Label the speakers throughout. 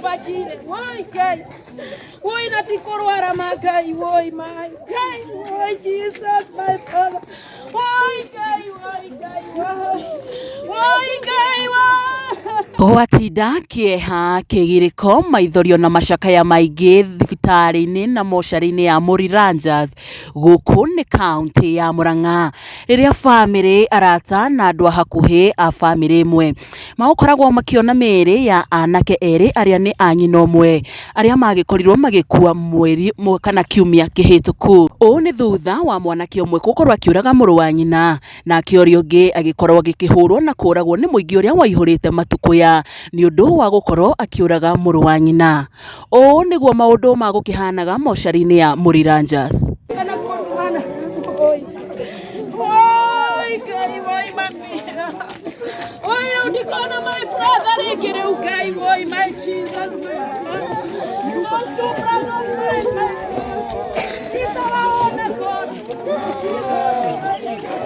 Speaker 1: Jehova Jireh. Woi Ngai. Woi na ti kũrwara ma Ngai. Woi my Ngai. Woi Jesus my Father. Woi Ngai, woi Ngai, woi. Woi Ngai, woi.
Speaker 2: Gwatinda kĩeha, kĩgirĩko, maithori ona macakaya maingĩ thibitarĩ-inĩ na mocarĩ-inĩ ya Mũri Rangers gũkũ nĩ kaũntĩ ya Mũrang'a rĩrĩa bamĩrĩ, arata na andũ a hakuhĩ a bamĩrĩ ĩmwe magũkoragwo makĩona mĩĩrĩ ya anake erĩ arĩa nĩ a nyina ũmwe arĩa magĩkorirwo magĩkua mweri kana kiumia kĩhĩtũku. Ũũ nĩ thutha wa mwanake ũmwe gũkorwo akĩũraga mũrũ wa nyina nake ũrĩa ũngĩ agĩkorwo agĩkĩhũrwo na kũragwo nĩ mũingĩ ũrĩa waihũrĩte matukũya nĩ ũndũ wa gũkorwo akĩũraga mũrũ wa nyina. Ũũ nĩguo maũndũ magũkĩhanaga mocarĩ-inĩ ya Mũri Rangers.
Speaker 1: Kana kũrumana. Woi. Woi Ngai, woi mami. Woi rĩu ndikona my brother rĩngĩ rĩu Ngai, woi my Jesus. Those two brothers, my my. Sitawaona God. Woi Ngai.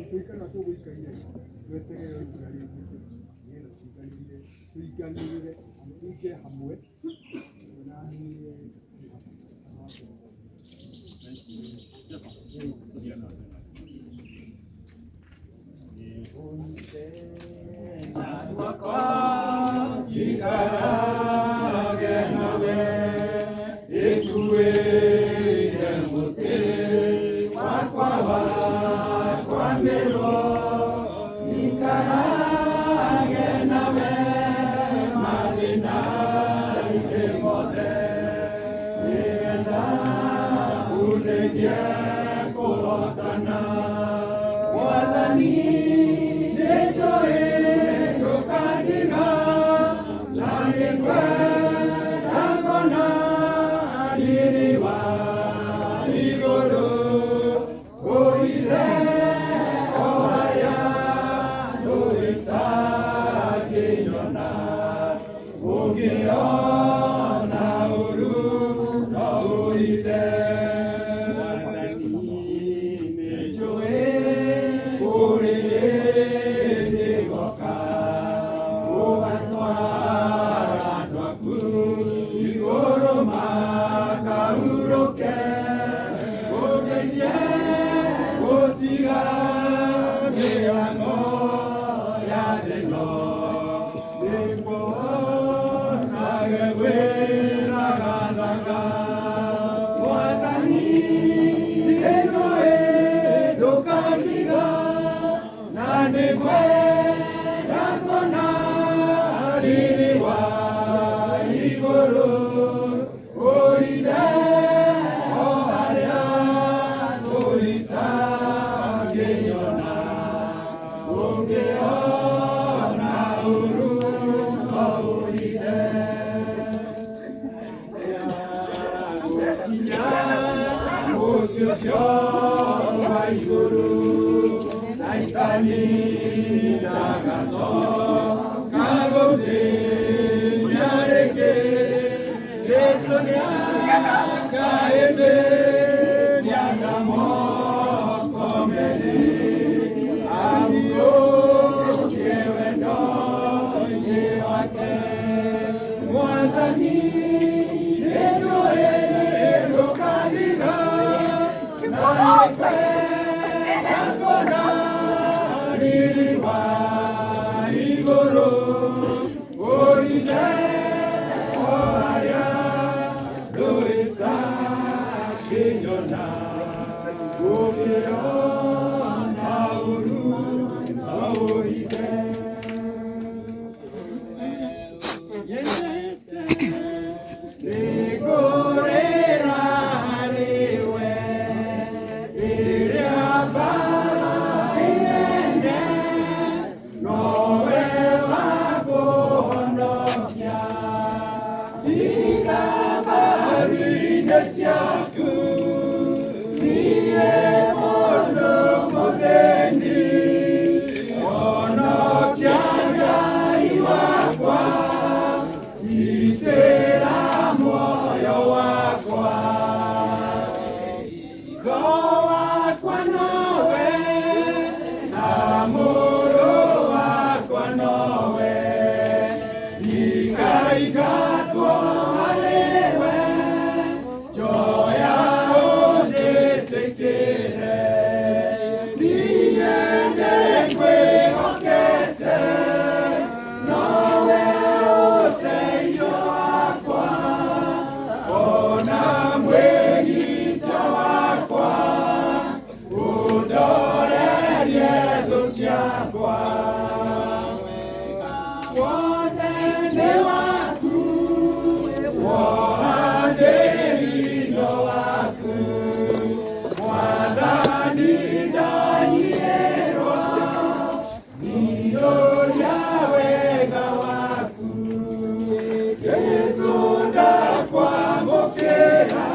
Speaker 3: Tũikara tũgũikaire tweterere ikinya rĩngĩ nĩgetha tũiganĩrĩre tũingĩre hamwe na niĩ. Mathĩna-inĩ mothe, nĩgetha ũndeithie kũhotana. Mwathani, nĩnjũĩ ndũkandiga, na nĩngwenda kuona riri wa igũrũ. Ũithe o harĩa thũ itangĩnyona, ũngĩona ũru no ũithe. Mwathani, nĩnjũĩ kũrĩ hĩndĩ goka ũgatwara andũ aku igũrũ makahurũke. Ũndeithie gũtiga mĩhang'o ya thĩ ĩno, nĩguo honage gwĩthagathaga. Mwathani, nĩnjũĩ ndũkandiga, na nĩngwenda kuona riri wa igũrũ. Ũithe o harĩa thũ itangĩnyona, ũngĩona ũru no ũithe. Gũkinya mũciĩ ũcio wa igũrũ, Caitani ndagacoka gũthĩnia rĩngĩ. Jesũ nĩakahĩmbĩria na moko merĩ, ahurũkie wendo-inĩ wake. Mwathani, nĩnjũĩ ndũkandiga, na nĩngwenda kuona riri wa igũrũ. Ũithe o harĩa thũ itangĩnyona, ũngĩona ũru no ũithe. Nyendete nĩngũrĩra harĩwe rĩrĩa mbara ĩnene, nowe wa kũhonokia. Iga mbaru-inĩ ciaku, niĩ mũndũ mũthĩni, honokia Ngai wakwa, gitĩra muoyo wakwa. Ngo wakwa nowe, na mũrũ wakwa nowe, ndikaingatwo harĩwe, njoya ũnjĩtĩkĩre. Niĩ nĩngwĩhokete, nowe ũteithio wakwa, ona mwĩgitio wakwa, ũndorerie thũ ciakwa. Wothe nĩ waku, wohanĩri no waku. Mwathani, ndanyihĩrwo, ndiyũria wega waku. Jesũ, ndakwamũkĩra,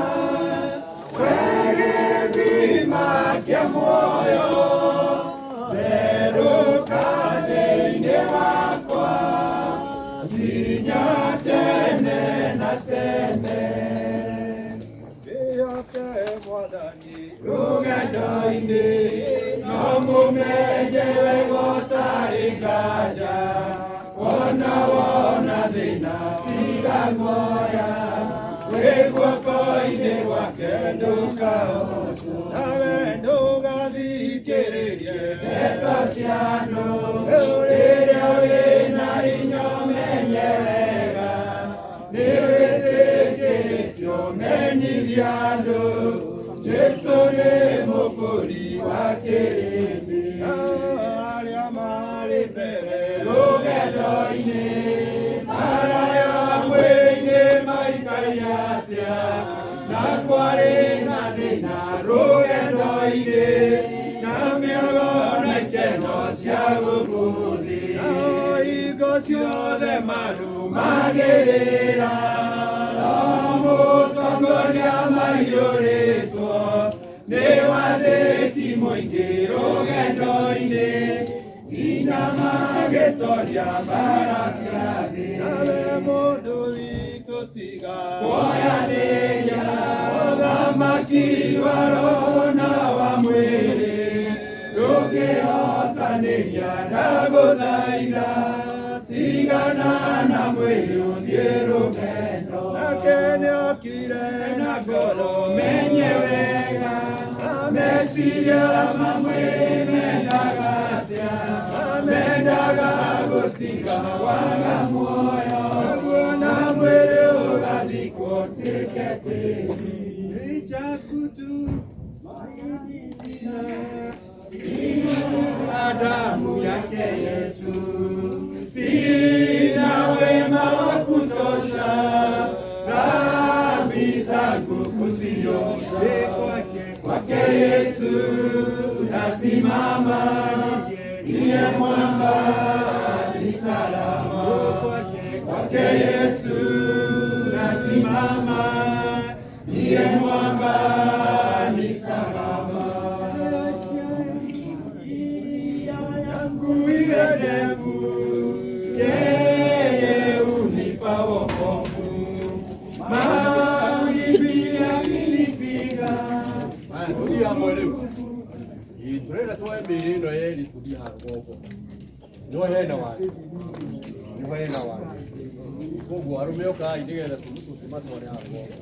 Speaker 3: we gĩthima kĩa muoyo, therũka thĩinĩ wakwa nginya tene na tene. Wĩhoke Mwathani rũgendo-inĩ, no mũmenye wega ũtarĩ nganja. Wona wona thĩna tiga guoya, wĩ guoko-inĩ gwake ndũkahotwo. Nawe ndũgathikĩrĩrie ndeto cia andũ, rĩrĩa wĩna hinya ũmenye wega nĩwĩtĩkĩtio menyithia andũ Jesũ nĩ mũkũri wa kĩrĩndĩ. Arĩa marĩ mbere rũgendo-inĩ mara Atĩa na kwarĩ na thĩna rũgendo-inĩ na mĩago na ikeno cia gũkũ thĩ hingo ciothe marũmagĩrĩra no mũtongoria maiyũrĩtwo nĩ wathĩki mũingĩ rũgendo-inĩ nginya magĩtoria mbara cia thĩ. Nawe mũndũ witũ tiga kuoyanĩria ũthamaki wa roho na wa mwĩrĩ ndũngĩhotanĩria ndagũthaitha tigana na mwĩrĩ ũthiĩ rũgendo. Nake nĩokire na ngoro menye wega meciria mamwe mendaga atĩa mendaga gũtiga waga muoyo naguo na mwĩrĩ ũgathikwo ũtuĩke tĩri. Ichakutu damu yake Yesu, sina wema wa kutosha, dhambi zangu kuziosha. Kwake Yesu nasimama, ndiye mwamba ni salama. Kwake Yesu nasimama, ndiye mwamba ni salama. Yangu iwe ndefu, yeye hunipa wokovu. Mawimbi yakinipiga.
Speaker 4: Tũthiĩ hamwe rĩu. Ĩ, tũrenda tuoe mĩĩrĩ ĩno yerĩ tũthiĩ haha rũgongo. Nĩho hena watu. Nĩho hena watu. Koguo arũme ũkai nĩgetha tũmatware haha rũgongo.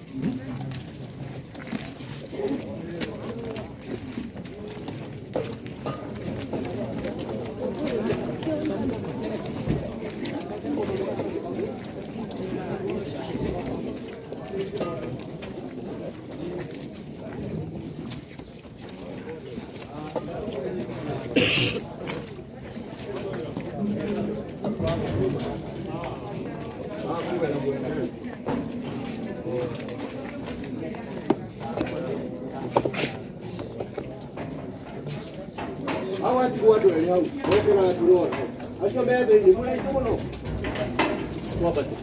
Speaker 4: Hawa atigwo andũ erĩ hau, moke na tũrona. Acio me thĩinĩ, mũrĩ mũno. Twambate.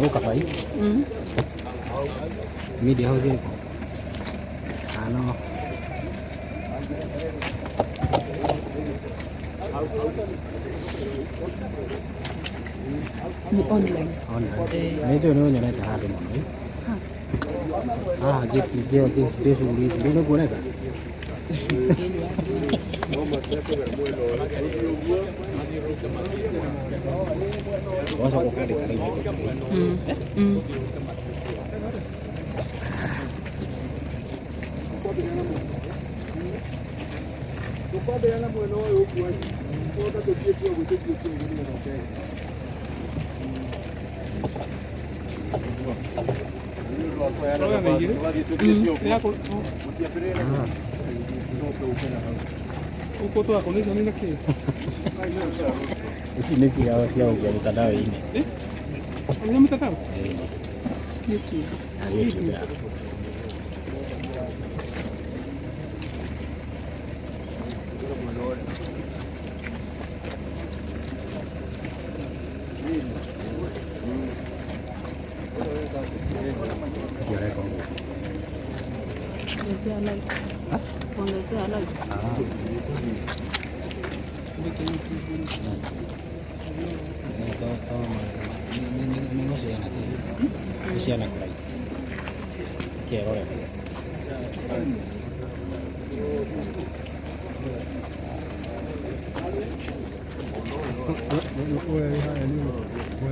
Speaker 5: Ũkabai. Media house ĩrĩkũ? Ah, no.
Speaker 1: Ni online.
Speaker 5: Online. Nĩ njũĩ nĩ ũnyonete handũ mũno ĩ. Haha ngĩo ndĩ shughuli ici rĩu nĩkuoneka. Wacoka ũkandĩka rĩu nĩkũ.
Speaker 4: Tũkwambĩrĩria na mwena ũyũ ũguo ĩ, tũcoke tũthiĩte ũguo tũthiĩte ũguo nĩgetha ũkege.
Speaker 5: Ici nĩ ciao cia gũikia mĩtandao-inĩ. Na YouTube ya. Ũkĩoreka ũguo.
Speaker 1: Ongezea likes. Ongezea likes.
Speaker 5: Nĩ to- to- nĩ gũciana kĩ? Gũciana kũraihu. Kĩrorera.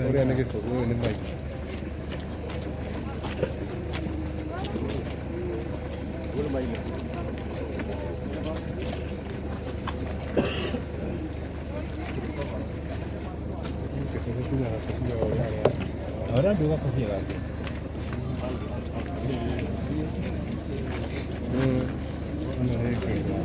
Speaker 3: Ũrĩa nĩ gĩbũgũ, ũyũ nĩ maiki. Gĩbũgũ kiugaga kũbia ũrĩa.
Speaker 5: Ũrĩa nduga kũbia gaku.
Speaker 3: Ĩno ĩkĩgwa.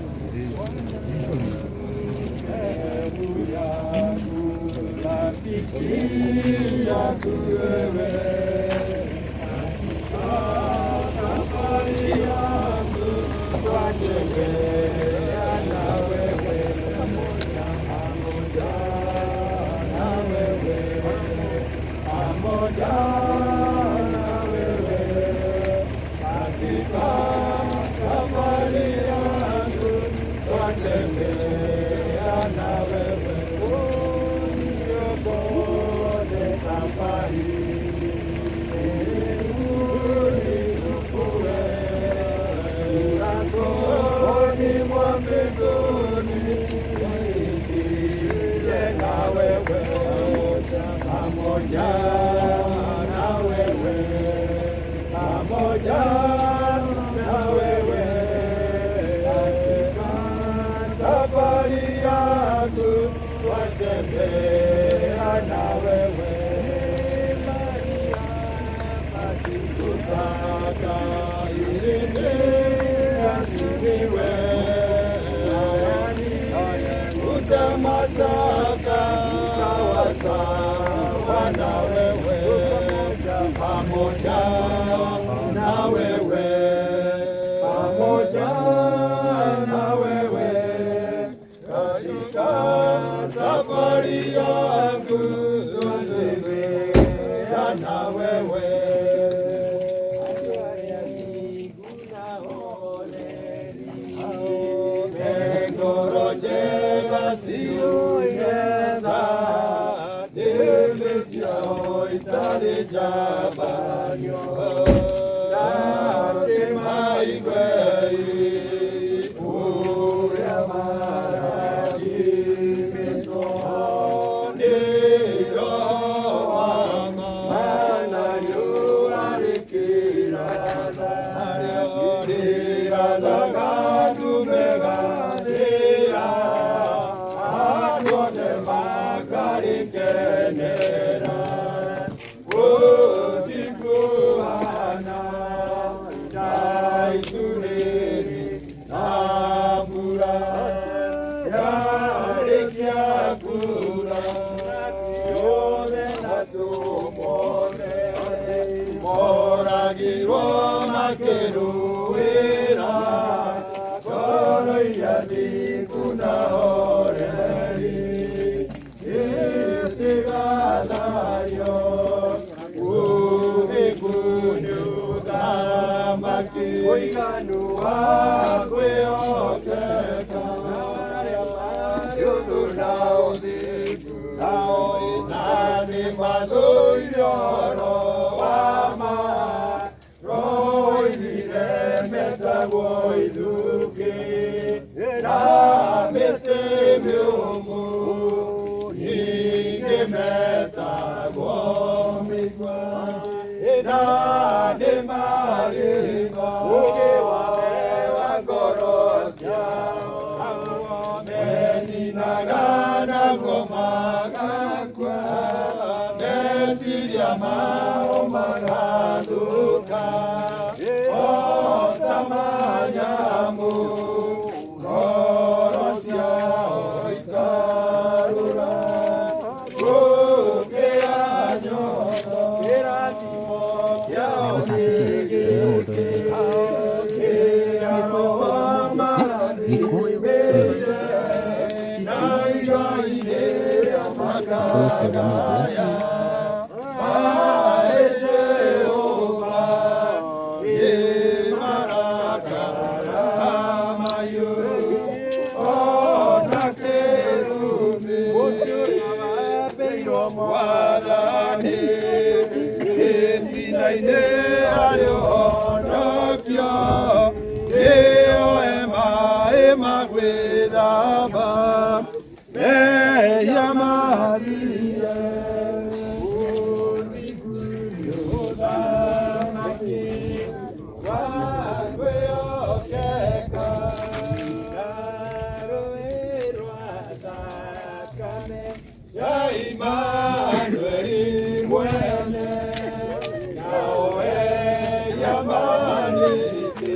Speaker 5: Megũcanji kĩ?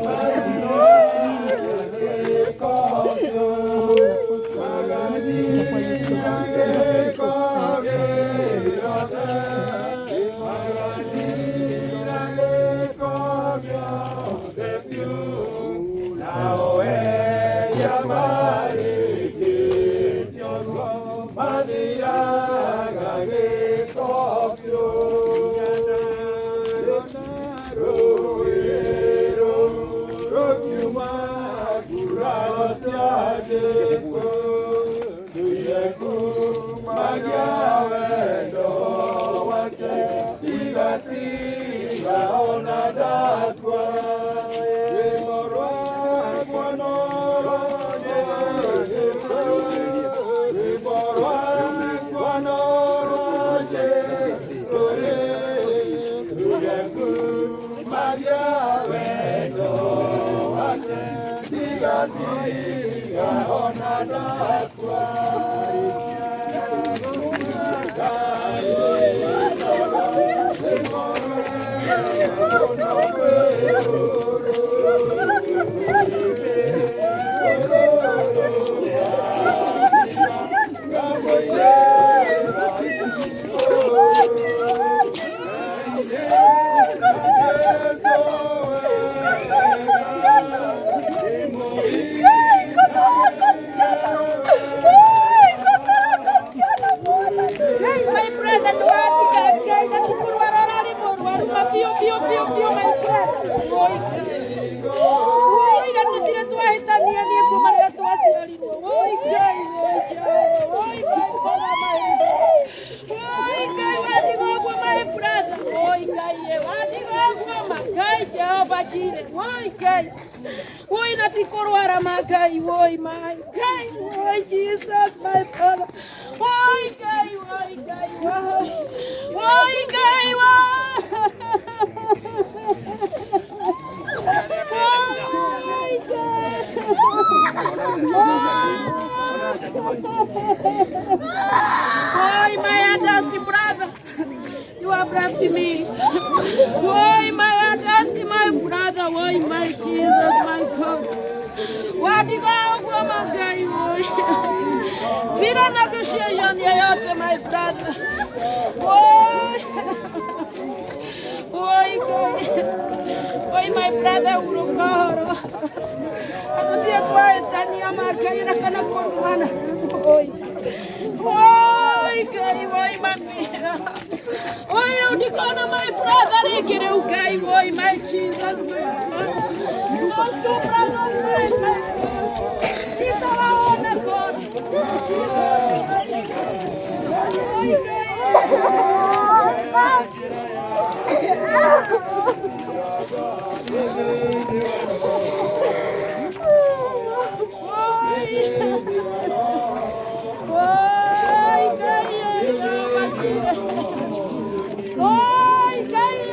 Speaker 5: Njĩre mũndũ wĩ Thĩka. Gĩkuũ? Gĩkuũ gĩkwenda mũndũ eh?
Speaker 1: My brother, my Woi natikorwara magai woi my Ngai woi Jesus my Father woi Ngai woi Ngai woi woi Ngai woi Woi my eldest brother, you have left me. Woi my eldest my brother, woi my Jesus my God. Wadiga magai woi. Bila negotiation yoyote my brother. Woi. Woi Ngai. Woi my brother urukahoro. Atutie twaetania magai na kana kurumana. Woi. Woi Ngai woi mami. Woi rĩu my brother rĩngĩ rĩu Ngai woi my Jesus my God. Those two brothers my my Sitawaona God. Woi Ngai.